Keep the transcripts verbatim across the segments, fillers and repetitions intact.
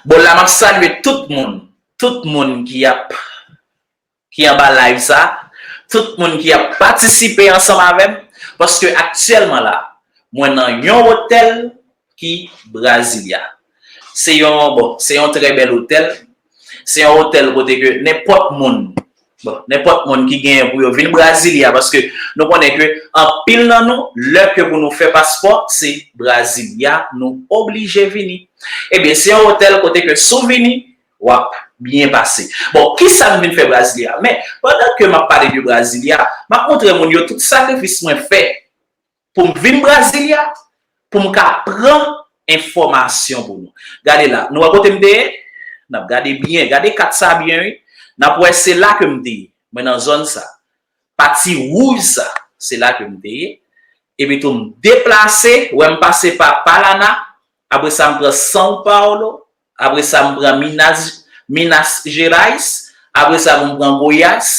Bon, la m ap salye tout moun, tout moun ki ap ki anba live sa, tout moun ki ap patisipe ansanm avè m, paske aktyèlman la, mwen nan yon otèl ki Brasilia. Se yon, bon, se yon trè bèl otèl. Se yon otèl kote ke nenpòt moun, bon, nenpòt moun ki genyen pou yo vin Brasilia, paske nou konnen ke anpil nan nou, lè ke pou nou fè paspò, se Brasilia nou oblije vini. Ebyen, se yon otèl kote ke si w vini, w ap byen pase. Bon, kisa m vin fè Brasilia? Men, pandan ke m ap pale de Brasilia, m ap montre moun yo tout sakrifis mwen fè pou m vin Brasilia, pou m ka pran enfòmasyon pou nou. Gade la, nou wè kote m te ye? N ap gade byen, gade kat sa byen, wi. N ap wè se la ke m te ye. Mwen nan zòn sa. Pati wouj sa, se la ke m te ye. Epi tou, m deplase, wè m pase pa Paraná, apre sa, m pran São Paulo, apre sa, m pran Minas, Minas Gerais, apre sa, pou m pran Goiás,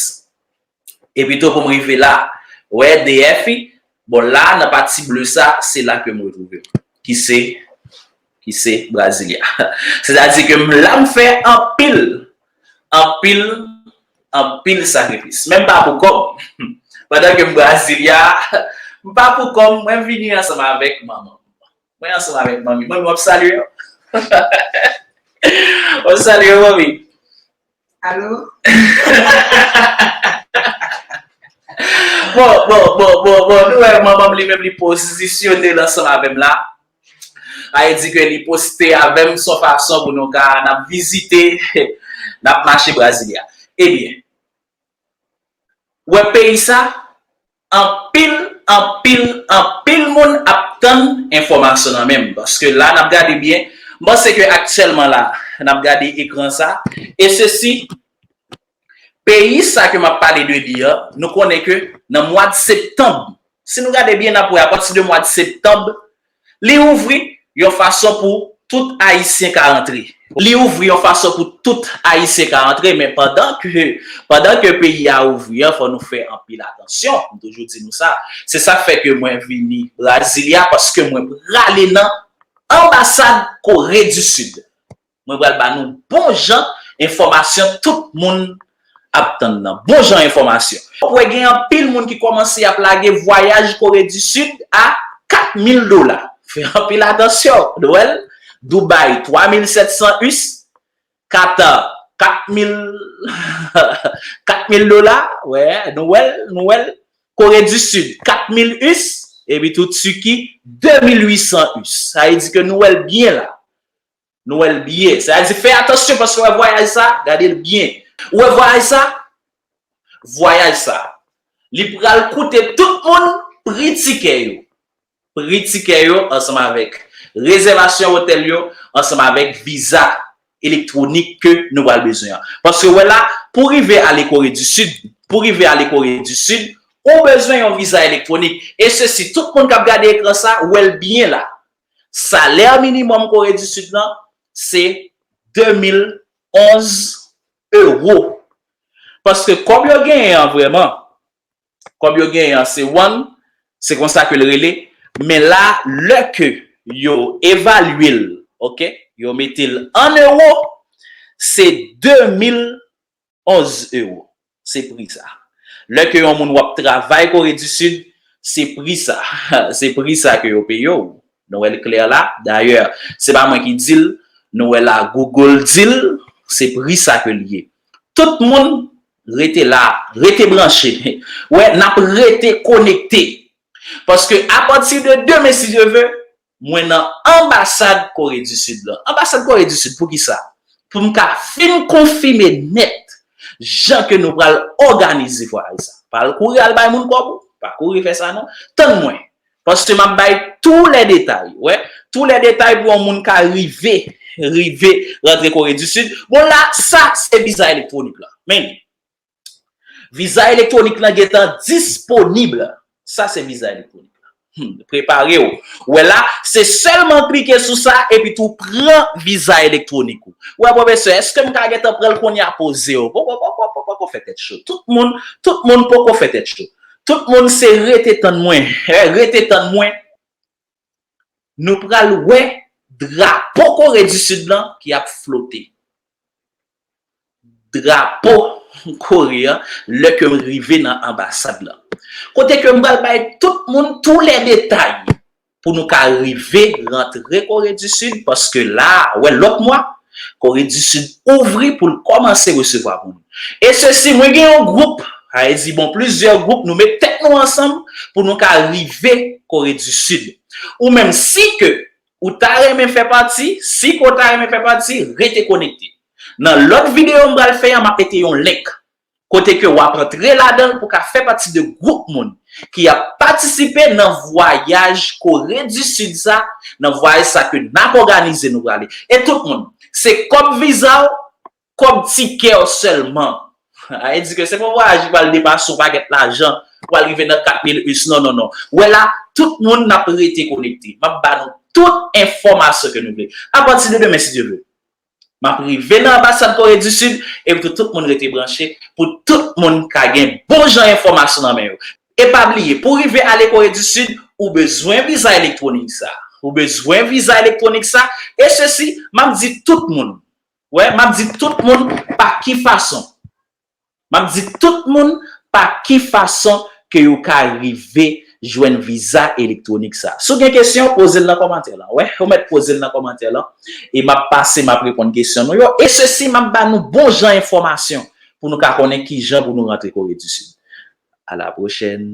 epi tou, pou m rive la, wè, D F, bon, la, nan pati ble sa, se la ke m retwouve m, ki se, ki se Brasilia. Sètadi ke m la, m fè anpil, anpil, anpil sakrifis. Men m pa pou kò m. Pandan ke m Brasilia, m pa pou kò m, mwen vini ansanm avèk manman m. Mwen ansanm avèk manmi. Manmi, w ap salye w? W ap salye w, manmi? Alo? Bon, bon, bon, bon, bon, nou wè manman m li menm li pozisyone l ansanm avè m la. A, e di ke li poste avè m, se yon fason pou nou ka, n ap vizite, n ap mache Brasilia. Ebyen, wè peyi sa, anpil, anpil, anpil moun ap tann enfòmasyon nan men m. Paske la, n ap gade byen, m panse ke aktyèlman la, n ap gade ekran sa, e sesi, peyi sa ke m ap pale de li an, nou konnen ke nan mwa de septanm, si nou gade byen, n ap wè apati de mwa de septanm, li ouvri yon fason pou tout Ayisyen ka rantre. Li ouvri yon fason pou tout Ayisyen ka rantre, men pandan ke, pandan ke peyi a ouvri an, fò nou fè anpil atansyon. M toujou di nou sa. Se sa k fè ke mwen vini Brasilia, paske mwen prale nan anbasad Kore di Sid. Mwen pral ba nou bon jan enfòmasyon tout moun ap tann nan. Bon jan enfòmasyon. Ou wè gen anpil moun ki kòmanse ap lage vwayaj Kore di Sid a kat mil dola. Fè anpil atansyon. Nou wè l? Dubai, twa mil sèt san US. Qatar, kat mil, kat mil dola. Wè, nou wè l, nou wè l. Kore di Sid, kat mil US. Epi tou Tiki, de mil uit san US. Sa vle di ke nou wè l byen la. Nou wè l byen. Sa vle di fè atansyon paske w wè vwayaj sa, gade l byen. Ou wè vwayaj sa? Vwayaj sa. Li pral koute tout moun pri tikè yo. Pri tikè yo ansanm avèk rezèvasyon otèl yo ansanm avèk viza elektwonik ke nou pral bezwen an. Paske w wè la, pou rive ale Kore di Sid, pou rive ale Kore di Sid, ou bezwen yon viza elektwonik. E sesi, tout moun k ap gade ekran sa, wè l byen la. Salè minimòm Kore di Sid lan, se de mil onz ewo. Paske kòb yo genyen an vrèman, kòb yo genyen an se won, se konsa ke l rele, men la, lè ke yo evalye l, oke, yo mete l an ewo, se de mil onz ewo. Se pri sa. Lè ke yon moun w ap travay Kore di Sid, se pri sa. Se pri sa ke yo peye w. Nou wè l klè la. Dayè, se pa mwen ki di l. Nou wè la, Google di l. Se pri sa ke l ye. Tout moun, rete la. Rete branche. Wè, n ap rete konekte. Paske apati de demen, si Dye vle, mwen nan anbasad Kore di Sid lan. Anbasad Kore di Sid, poukisa? Pou m ka fin konfime nèt jan ke nou pral òganize vwayaj sa. Pa al kouri al bay moun kòb ou. Pa kouri fè sa non. Tann mwen. Paske m ap bay tou lè detay. Wè, tou lè detay pou yon moun ka rive, rive rantre Kore di Sid. Bon, la, sa, se viza elektwonik la. Men, viza elektwonik lan gentan disponib. Sa se viza elektwonik lan. Hmm, prepare w. Wè la, se sèlman klike sou sa epi tou pran viza elektwonik ou. Wè, pwofesè, èske m ka gentan pran l kounye a? Poze w. Poko, poko, poko, poko fè tèt cho. Tout moun, tout moun poko fè tèt cho. Tout moun se rete tann mwen. Eh, rete tann mwen. Nou pral wè drapo drapo Kore di Sid lan ki ap flote. Drapo Kore a, lè ke m rive nan anbasad lan. Kote ke m pral bay tout moun tou lè detay pou nou ka rive rantre Kore di Sid, paske la, wè, lòt mwa, Kore di Sid ouvri pou l kòmanse resevwa moun. E sesi, mwen gen yon gwoup, sa vle di, bon, plizyè gwoup, nou met tèt nou ansanm pou nou ka rive Kore di Sid. Ou menm, si ke ou ta renmen fè pati, si ke w ta renmen fè pati, rete konekte. Nan lòt videyo m pral fè an, m ap mete yon link kote ke w ap antre ladan l pou ka fè pati de gwoup moun ki ap patisipe nan vwayaj Kore di Sid sa, nan vwayaj sa ke n ap òganize nou prale. E tout moun, se kòb viza w, kòb tikè w sèlman. Sa vle di ke se pa yon vwayaj ki pral depase yon pakèt lajan, ou pral rive nan kat mil us, non, non, non. Wè la, tout moun n ap rete konekte. M ap ba nou tout enfòmasyon ke nou vle. Apati de demen, si Dye vle. M ap rive nan anbasad Kore di Sid, epi tou tout moun rete branche pou tout moun ka gen bon jan enfòmasyon nan men yo. E pa bliye, pou rive ale Kore di Sid, ou bezwen viza elektwonik sa. Ou bezwen viza elektwonik sa. E sesi, m ap di tout moun. Wè, m ap di tout moun pa ki fason. M ap di tout moun pa ki fason ke yo ka rive jwenn viza elektwonik sa. Si w gen kesyon, poze l nan kòmantè lan. Wè, ou mèt poze l nan kòmantè lan. E m ap pase, m ap reponn kesyon nou yo. E sesi, m ap ba nou bon jan enfòmasyon pou nou ka konnen ki jan pou nou rantre Kore di Sid. A la pwochèn.